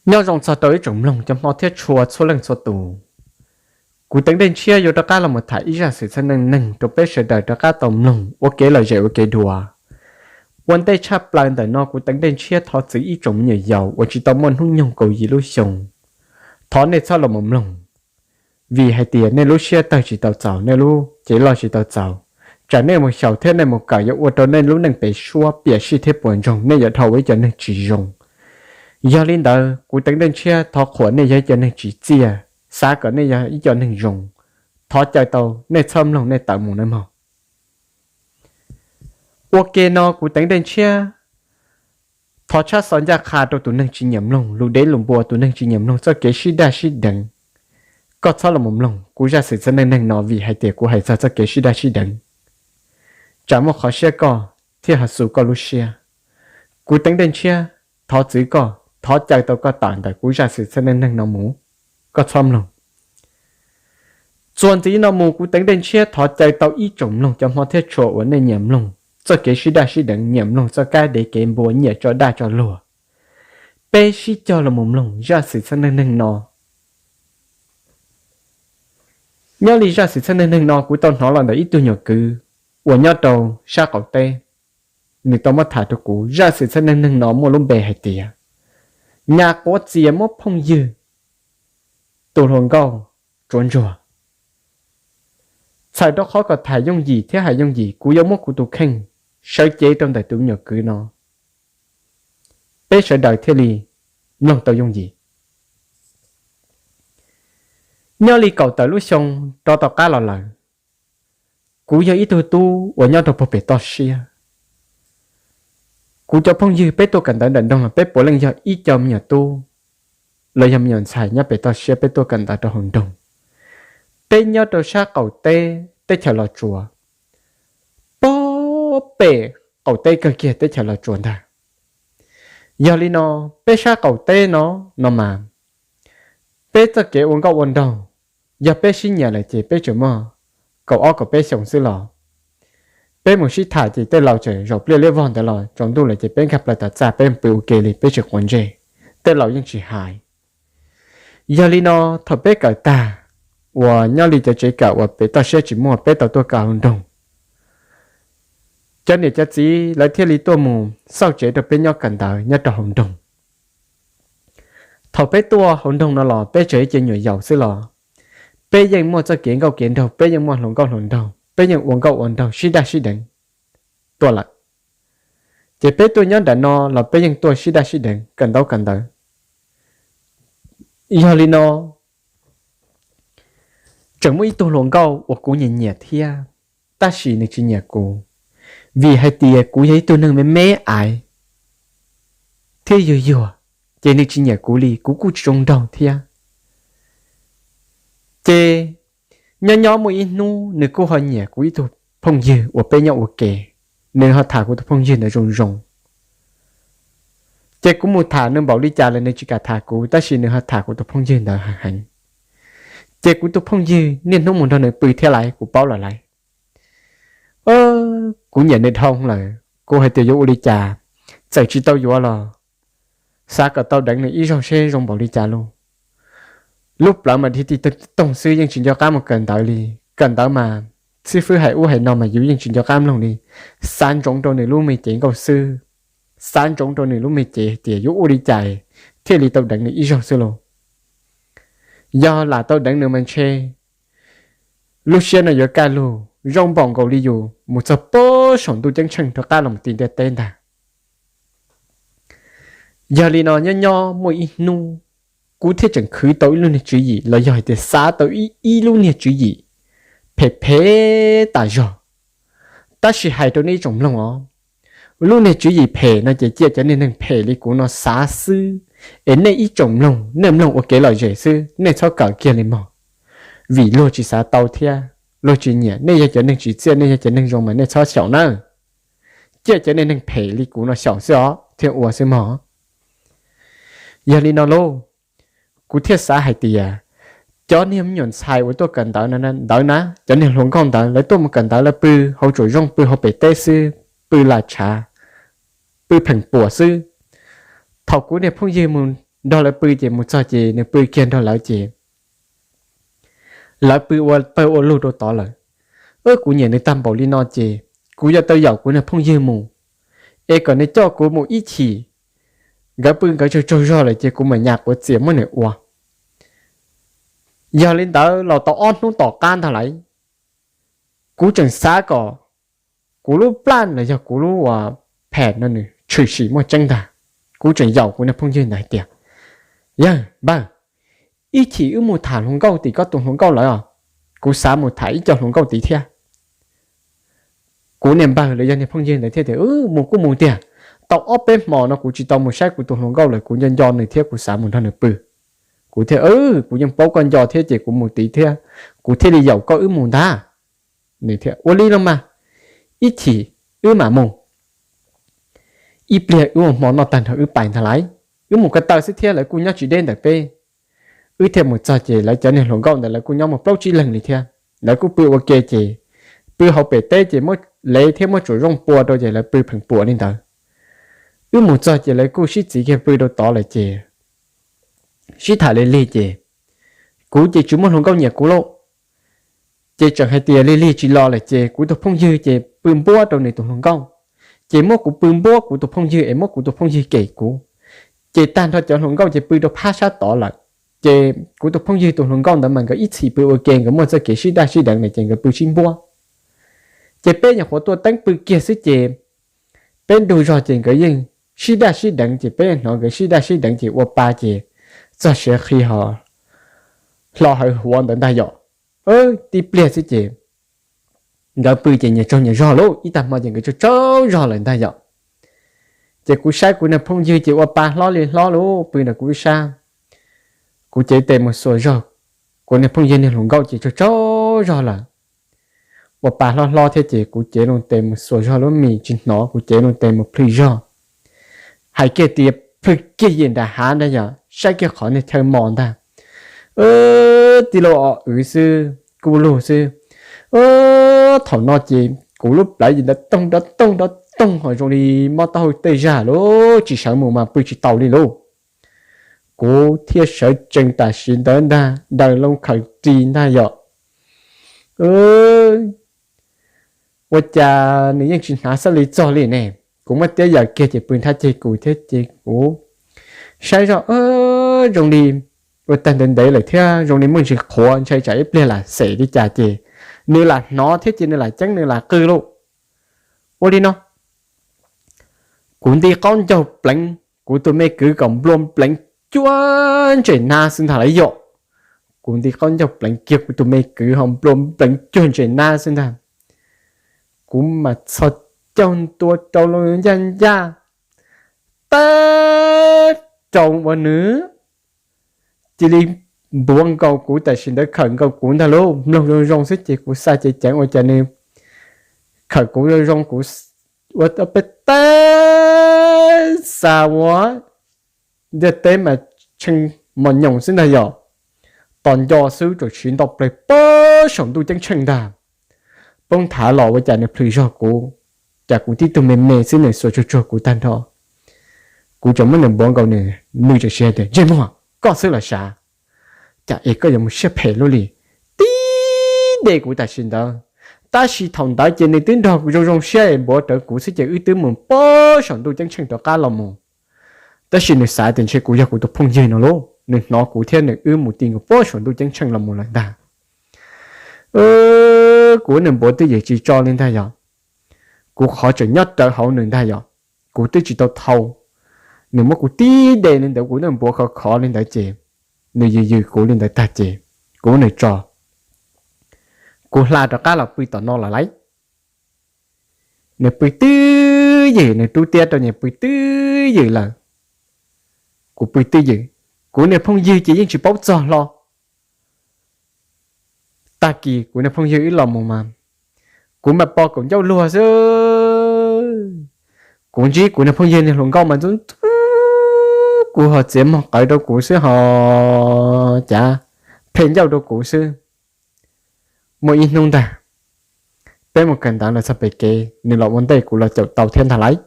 Nyob zoo txog rau ib tsoom mloog cov hmov thiab tshua txhua leej txhua tus. Kuv Teev Dej Ntshiab yuav rov qab los mus tham ib zaj xwm txheej neej neeg rau peb sawv daws rov qab tau mloog ua kev lom zem ua kev dua. Ua ntej tshaj plaws ntawm no kuv Teev Dej Ntshiab thov txwv ib tsoom me nyuam yaus uas tsis tau muaj hnub nyoog kaum yim lub xyoo, thov nej txhob los mus mloog, vim hais tias nej lub siab tawg tsis tau txaus, nej lub cev loj tsis tau txaus. Tsam nej mus xyaum thiab nej mus kawm yuav ua rau nej lub neej pem suab piam sij thiab puas ntsoog, nej yuav dhau ua ib co neeg tsis zoo. Yog li ntawd kuv Teev Dej Ntshiab thov qhuas nej yog ib co neeg tsim txiaj, xav kom nej yog ib co neeg zoo, thov caw tau nej txhob mloog nej tawm mus nawb mog. Ua ke no kuv Teev Dej Ntshiab thov tshab xov ncaj qha rau tus neeg tsis nyiam mloog lus dev lus npua, tus neeg tsis nyiam mloog txoj kev sib daj sib deev. Koj txhob los mus mloog kuv zaj xwm txheej neej neeg no vim hais tias kuv hais txog txoj kev sib daj sib deev, tsam muaj qhov siab koj thiab ho xu koj lub siab. Kuv Teev Dej Ntshiab thov txwv koj, thov caw tau koj tawm ntawm kuv zaj xwm txheej neej neeg no mus, koj txhob mloog. Txuas ntxiv no mus kuv Teev Dej Ntshiab thov caw tau ib tsoom mloog cov hmov thiab tshua uas nej nyiam mloog txoj kev sib daj sib deev, nyiam mloog txoj kab dev kev npua, nyiam tso daj tso luag, peb sib cog los mus mloog zaj xwm txheej neej neeg no. Nyob li zaj xwm txheej neej neeg no kuv tau hnov los ntawm ib tug nyuam kwv uas nyob rau sab qaum teb, nws tau muab tham rau kuv. Zaj xwm txheej neej neeg no muaj lub npe hais tias nyas quav txias muab phooj ywg tus hluas nkauj tsuav ntsuag. Txhawm rau qhov kom tham yooj yim thiab hais yooj yim, kuv yuav muab kuv tus kheej sawv cev rau ntawm tus nyuam kwv no, peb sawv daws thiaj li mloog tau yooj yim. Nyob li kaum tawm lub xyoo rov tau qab los lawm, kuv yog ib tug tub uas nyob rau puag pem toj siab. Kuv cov phooj ywg peb tuaj kawm ntawv nram nroog los peb puav leej yog ib co me nyuam tub los yog me nyuam ntxhais nyob pem toj siab, peb tuaj kawm ntawv rau hauv nroog. Peb nyob rau sab qaum teb teb chaws Los Tsuas, puag pem qaum teb kawg kiag teb chaws Los Tsuas ntag. Yog li no, peb sab qaum teb no, no mas, peb txoj kev ua nkauj ua nraug, yog peb sib nyiam lawm ces peb tseem muaj kaum ob kaum peb xyoos xwb los, peb mus sib tham ces tej laus tseem zaum pliaj liab vog ntawd los tsaus ntuj lawm ces peb nkag plaws tom txaj peb pw ua ke li, peb tsis quav ntsej, tej laus yeej tsis hais. Yog li no, thaum peb kawm tag, uas nyob li cov tsev kawm uas pem toj siab tsis muaj, peb tau tuaj kawm hauv nroog. Cov niam cov txiv lawv thiaj li tuaj mus xauj tsev rau peb nyob kawm ntawv nyob rau hauv nroog. Thaum peb tuaj hauv nroog no los peb tseem ib ce nyuam yaus xwb los, peb yeej muaj txoj kev nkauj kev nraug, peb yeej muaj hluas nkauj hluas nraug, peb yeej ua nkauj ua nraug sib daj sib deev tuaj lawm. Ces peb tuaj nyob nram no los peb yeej tuaj sib daj sib deev kawm ntaub kawm ntawv. Yog li no, tseem muaj ib tug hluas nkauj uas kuv nyiam nyiam thiab, tab sis nws tsis nyiam kuv, vim hais tias kuv yog ib tug neeg me me aiv thiab yuag yuag, ces nws tsis nyiam kuv li, kuv kuj tsis zoo nraug thiab. Ces nyob nyob muaj ib hnub nws kuj ho nyiam kuv ib tug phooj ywg uas peb nyob ua ke, nws ho tham kuv tus phooj ywg ntawd zoo zoo. Ces kuv mus tham nws npaum li cas los nws tsis kam tham kuv, tab sis nws ho tham kuv tus phooj ywg ntawd heev heev. Ces kuv tus phooj ywg niaj hnub mus nrog nws pw thiab laiv, kuv paub lawm laiv. Kuv nyiam nws dhau lawm, kuv hais tias yuav ua li cas, txawm tsis tau yuav los xav kom tau deev nws ib zaug seb zoo npaum li cas lauj. Lub plawv mas dhia ti toog xwb, yeej tsis nco qab mus kawm ntawv li. Kawm ntawv mas xib fwb hais ub hais no mas yus yeej tsis nco qab mloog li. Xav ntsoov rau nws lub me cev nkauj xwb, xav ntsoov rau nws lub me cev hais tias yuav ua li cas thiaj li tau deev nws ib zaug xwb lauj. Yog lam tau deev nws mas ntshe lub siab no yuav kaj lug zoo npaum nkaus li yus mus txog puag saum ntuj ceeb tsheej rov qab los mus ti ntiaj teb ntag. Yog li no nyob nyob muaj ib hnub, kuv thiaj tseem khwv tau ib lub niag tswv yim los yog hais tias xav tau ib lub niag tswv yim phem phem tas zog. Tab sis hais rau nej ib tsoom mloog os, lub niag tswv yim phem no ces cia cov niag neeg phem li kuv no xav xwb, es nej ib tsoom mloog nej mloog ua kev lom zem xwb, nej txhob kawm kiag li mog. Vim luag tsis xav tau thiab luag tsis nyiam. Nej yog cov neeg tsim txiaj, nej yog cov neeg zoo mas nej txhob xyaum nawb. Cia cov niag neeg phem li kuv no xyaum xwb os thiaj ua xwb mog. Yog li no lauj, kuv thiaj xav hais tias cov niag me nyuam ntxhais uas tuaj kawm ntawv ntawd na, cov niag hluas nkauj ntawd lawv tuaj mus kawm ntawv lawv pw hauv tsuam zooj, pw hauv pem teb xwb, pw lam tshav, pw pheem puam xwb. Thaum kuv niag phooj ywg mus nrog lawv pw ces mus txog ces nws pw kiag nrog lawv ces lawv pw ua pawg ua lug rau tod lawm. Kuv nyiam nws tag npaum li no ces kuv yuav tau yaum kuv niag phooj ywg mus, es kom nws coj kuv mus ib chim. Nkawd pw nkawd tsaug tsaug zog lawm ces kuv mam nyas quav txias muab nws ua. Yog li ntawd los tau ob hnub tom qab ntag lauj, kuv tseem xav kom kuv lub plan los yog kuv lub uas pham no nws tshwm sim muaj tseeb ntag. Kuv tseem yaum kuv niag phooj ywg ntawd hais tias, Yawg npawg, ib chim wb mus tham hluas nkauj tim koj tus hluas nkauj lawv os, kuv xav mus tham ib co hluas nkauj tid thiab. Kuv niag npawg los yog niag phooj ywg ntawd thiaj tias, Mus kuj mus tiag, tau ob peb hmo no kuv tsis tau mus saib kuv tus hluas nkauj lawm, kuv nco nco nws thiab kuv xav mus nrog nws pw. Kuv thiaj, Kuv yeej paub koj nco thiab ces kuv mus tid thiab, kuv thiaj li yaum koj wb mus ntag. Nws thiaj, Ua li los mas, ib chim wb mam mus. Ib pliag wb ua hmo noj tag nrho wb pais ntag lauj, wb mus ko taw xwb thiab lawv kuj nyob tsis deb ntawm peb. Wb thiaj mus txog ces lawv cov niag hluas nkauj ntawd lawv kuj nyob muaj plaub tsib leeg li thiab. Lawv kuj pw ua ke ces pw hauv pem teb ces muab lev thiab muab tsuam zooj pua rau ces lawv pw pheem puam li ntawd. Wb mus txog ces lawv kuj sib txiv kiag pw rau tod lawm ces sib tham li lig ces kuv ces tsis muaj hluas nkauj nyiam kuv lauj. Ces tseem hais tias lig lig tsis los lawm ces kuv tus phooj ywg ces pw npuab rau nws tus hluas nkauj, ces muab kuv pw npuab kuv tus phooj ywg es muab kuv tus phooj ywg kem kuv. Ces tag nrho cov hluas nkauj ces pw rau phab sab tod lawm. Ces kuv tus phooj ywg tus hluas nkauj ntawd mas nkawd ib txhis pw ua ke, nkawd muaj txoj kev sib daj sib deev lawm ces nkawd pw sib npuab. Ces peb nyuam qhuav tuaj teeb pw kiag xwb ces peb nrug zog ces nkawd yeej sib daj sib deev ces peb yeej hnov nkawd sib daj sib deev ces ua pa ces txog siav qhi ho hlo hawv huav ntawd ntag yom. Tib pliag xwb ces nkawd pw ces nyias tsaug nyias zog lauj, ib tag hmo ces nkawd tsaug tsaug zog lawm ntag yom. Ces kuv saib kuv niag phooj ywg ces ua pa hlob li hlob lauj, pw nrog kuv ib sab. Kuv cev tes mus xuas zog, kuv niag phooj ywg niag hluas nkauj ces tsaug tsaug zog lawm, ua pa hlob hlob thiab ces kuv cev loo tes mus xuas zog lub mis tsis hnov, kuv cev loo tes mus plhws zog. Hais kiag tias plhws kiag yim nram hav ntag yom, saib kiag qhov niag chaw mos ntag. Tij laug o wv xwb, kuj lug xwb. Thaum no ces kuv lub plawv yim ntawd toog nrov toog nrov toog ho zoo li mob taub hau tej zag lauj, tsis sawv mus mas pw tsis tau li lauj. Kuv thiaj sawv tsees tam sim ntawd ntag, daws loo khaws ris ntag yom. Ua cas nws yeej tsis hnav xab li txog li ne. Kuv muab tiab yawm kiag ces pw nrhab ceg kuv thiab ces kuv saib zoj zoo li ua tag ntev ntev lawm thiab zoo li muaj ntsis qhuav, ntshai tsam ib pliag lam xem li cas ces nws lam hnov thiab ces nws lam ceeb nws lam qw lauj. Ua li no, kuv nti qaub ncaug pleev kuv tus me kwv kom nplua npleev cuag ntses nab xwb ntag lauj yom. Kuv nti qaub ncaug pleev kiag kuv tus me kwv ho nplua npleev cuag ntses nab xwb ntag. Kuv mas txhos caug ntua rau loo ncaj ncaj, teb rau ua nws cia li npuav nkaus kuv tam sim ntawd khawm nkaus kuv ntag lauj. Mloog zoo zoo xwb ces kuv xav ceev ceev ua cas nws khawm kuv zoo zoo, kuv ua peb teb xa ua ntiaj teb mas tshee mos nyoos xwb ntag yom. Tos nco xwb txawm siv nto plaws pob saum ntuj ceeb tsheej ntag. Poob nthav los ua cas nws plhws zog kuv, cas kuv tib tug me me xwb nws xuas tsuag tsuag kuv tag nrho. Kuv tseem muab nws npuav nkaus nws, nws tseem siv hais tias, Ntsej muag, koj xwb los sav, cas es koj yuav mus siab phem luaj li, tib de kuv tam sim ntawd. Tab sis thaum ntawd ces nws twb nrog zoo zoo siab es npuav rawv kuv xwb ces wb twb mus pob saum ntuj ceeb tsheej rov qab los mus. Tab sis nws xav tias ntshe kuv yog kuv tus phooj ywg no lauj, nws hnov kuv thiab nws wb mus ti nkaus pob saum ntuj ceeb tsheej los mus lawm ntag. Kuv nws npuav twj ywm tsis tso li ntag yom. Kuv qhov tseem nyob rawv hauv nws ntag yom. Kuv twb tsis tau thau, nws muab kuv tib de li ntawd, kuv nws npuav khov khov li ntawd ces nws yws yws kuv li ntawd tag ces kuv nws tso, kuv hla rov qab los pw tom no los lauj. Nws pw twj ywm, nws rub tiab rau nyias pw twj ywm lawm. Kuv pw twj ywm, kuv niag phooj ywg ces yeej tsis paub txog hlo. Tag kis kuv niag phooj ywg wb los mus mas kuv mam pom kaum ncauj luag xwb. Kuv ntsib kuv niag phooj ywg niag hluas nkauj mas ntxub ntxub kuv ho txiav mog qawv rau kuv xwb ho cav phem ncauj rau kuv xwb. Muaj ib hnub ntag, peb mus kawm ntawv los txog pem kev nws los ua ntej kuv los caum tau thiab ntag lauj.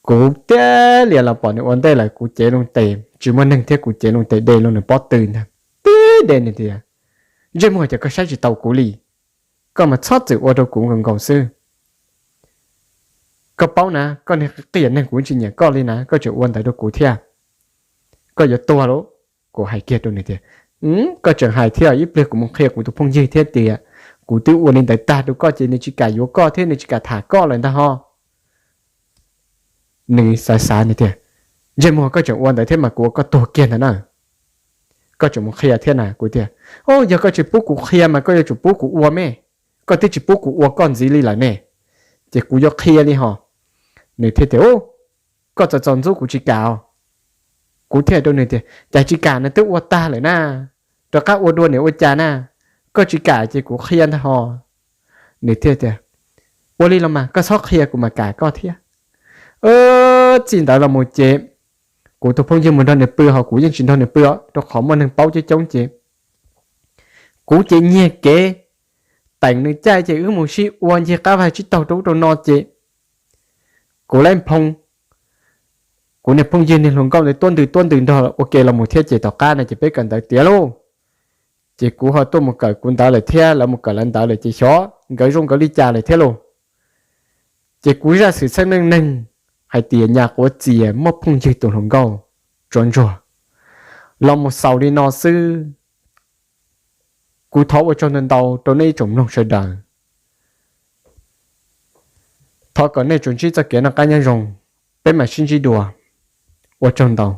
Kuv tiag lias los pom nws ua ntej lawm, kuv cev loo tes tsis muaj neeg thiab kuv cev loo tes de loo nws pob tw ntag, tib de nws tias, Ntsej muag, cas koj saib tsis taus kuv li? Koj mas txhob txwm ua rau kuv nkaus nkaus xwb. Koj paub na, koj niag qias neeg, kuv tsis nyiam koj li na, koj tseem ua ntawd rau kuv thiab, koj yuav tuag lauj. Kuv hais kiag rau nws tias, Koj tseem hais thiab, ib pliag kuv mus qhia kuv tus phooj ywg thiab tias kuv twb ua li ntawd tag rau koj ces nws tsis kam yuav koj thiab nws tsis kam tham koj lawm ntag ho. Nws xav xav nws tias, Ntsej muag, koj tseem ua ntawd thiab mas kuv ua koj tuag kiag ntag na. Koj tseem mus qhia thiab na? Kuv tias, Yog koj tsis pub kuv qhia mas koj yuav tsum pub kuv ua me, koj twb tsis pub kuv ua koj ntxiv li lawm ne, ces kuv yuav qhia li ho. Nws thiaj tias, Koj txaus txaus ntxub, kuv tsis kam os. Kuv thiaj rau nws tias, Cas tsis kam na, twb ua tag lawm na, rov qab ua dua niam ua cas na, koj tsis kam ces kuv qhia ntag ho. Nws thiaj tias, Ua li los mas koj txhob qhia kuv mam kam koj thiab. Txij ntawd los mus ces kuv tus phooj ywg mus nrog nws pw, ho kuv yeej tsis nrog nws pw os, rau qhov muaj neeg paub coob coob ces kuv ces nyiag kev teem nws caij ces wb mus sib ua ncig qab vag tsib taug rau ub rau no ces kuv lab nphoo kuv niag phooj ywg niag hluas nkauj ntawd tuab ntws tuab ntws nrog ua ke los mus thiab ces tom qab no ces peb kawm ntawv tiav lauj. Ces kuv ho tuaj mus kawm kuv ntawv lawm thiab lawv mus kawm lawv ntawv lawm ces xyov nkawd zoo nkawd li cas lawm thiab lauj. Ces kuv zaj xwm txheej neej neeg hais tias nyas quav txias muaj phooj ywg tus hluas nkauj tsuav ntsuag los mus xaus li no xwb. Kuv thov ua tsaug ntau ntau rau nej ib tsoom mloog sawv daws. Thov kom nej tsuas ntsib txoj kev noj qab nyob zoo, peb mam sib ntsib dua. Ua tsaug ntau.